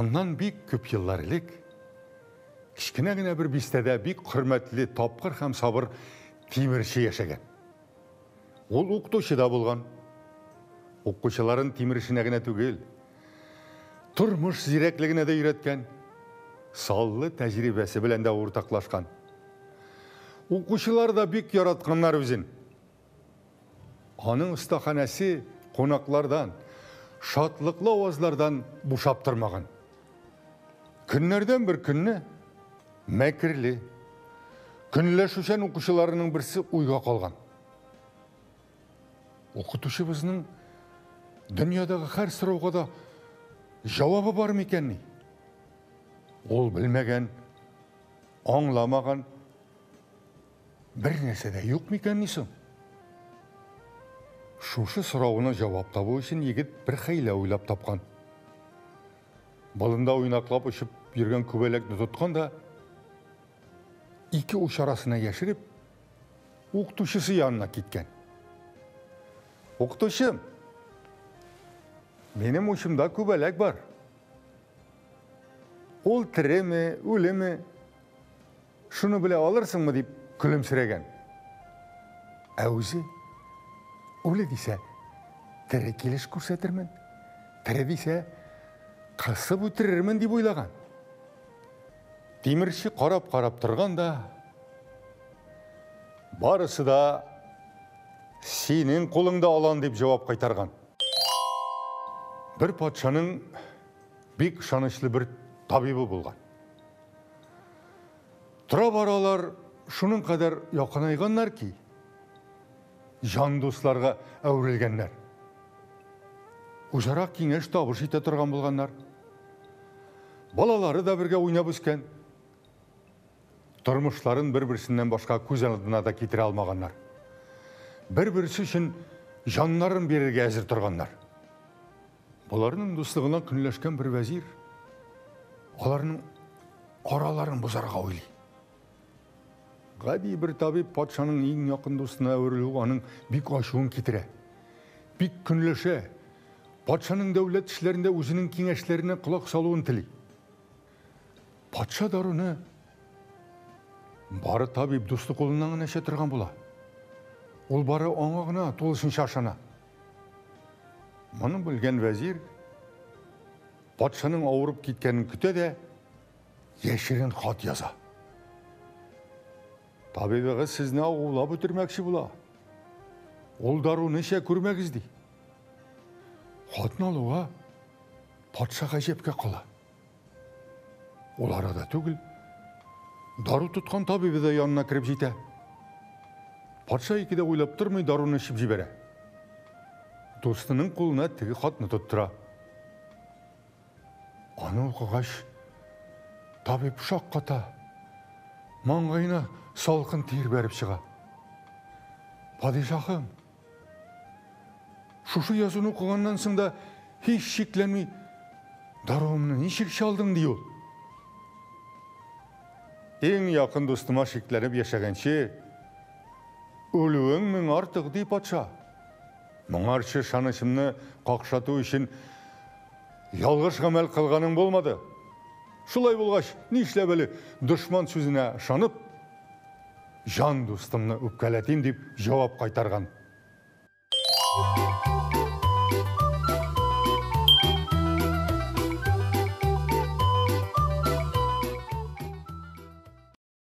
Моннан бик күп еллар элек кечкенә генә бер бистәдә бик хөрмәтле, тапкыр һәм сабыр тимерче яшәгән. Ул укытучы да булган. Укучыларын тимер эшенә генә түгел, тормыш зирәклегенә дә өйрәткән, саллы тәҗрибәсе белән дә уртаклашкан. Укучылар да бик яратканнар үзен. Аның остаханәсе кунаклардан, шатлыклы авазлардан бушап тормаган. Көннәрдән бер көнне мәкерле, көнләшүчән укучыларының берсе уйга калган. Укытучыбызның дөньядагы һәр сорауга да җавабы бар микәнни? Ул белмәгән, аңламаган бер нәрсә дә юк микәнни соң? Шушы соравына җавап табу өчен егет бер хәйлә уйлап тапкан. Болында уйнаклап очып йөргән күбәләкне тоткан да, ике уч арасына яшереп, укытучысы янына киткән. Укытучым, минем учымда күбәләк бар. Ул тереме, үлеме, шуны белә алырсыңмы дип көлемсерәгән. Ә үзе үле дисә, тере килеш күрсәтермен, тере дисә, кысып үтерермен дип уйлаган. Тимерче карап-карап торган да, барысы да синең кулыңда алан дип җавап кайтарган. Бер патшаның бик ышанычлы бер табибы булган. Тора-бара алар шуның кадәр якынайганнар ки, җан дусларга әверелгәннәр. Үзара киңәш табыш итә торган булганнар. Балалары да бергә уйнап үскән. Тормышларын бер-берсеннән башка күз алдына да китерә алмаганнар. Бер-берсе өчен җаннарын бирергә әзер торганнар. Боларның дуслыгына көнләшкән бер вәзир аларның араларын бозарга уйлый. Гади бер табиб патшаның иң якын дустына әверелү аның бик ачуын китерә. Бик көнләшә. Патшаның дәүләт эшләрендә үзенең киңәшләренә колак салуын тели. Патша даруны бары табиб дусты кулыннан гына эчә торган була. Ул бары аңа гына тулысынча ышана. Моны белгән вәзир патшаның авырып киткәнен көтә дә яшерен хат яза. Табибыгыз сезне агулап үтермәкче була. Ул даруны эчә күрмәгез, ди. Хатны алуга патша гаҗәпкә кала. Ул арада түгел, дару тоткан табибы да янына кереп җитә. Патша ике дә уйлап тормый, даруны эчеп җибәрә. Дустының кулына теге хатны тоттыра. Аны укыгач, табиб шакката. Маңгаена салкын тир бәреп чыга. Падишаһым, шушы язуны укыганнан соң да һич шикләнми, даруымны ничек чалдың, ди ул. Иң якын дустыма шикләнеп яшәгәнче, үлүең мең артык, ди патша. Моңарчы ышанычымны какшату өчен ялгыш гамәл кылганың булмады. Шулай булгач, нишләп әле дошман сүзенә ышанып, җан дустымны үпкәләтим, дип җавап кайтарган.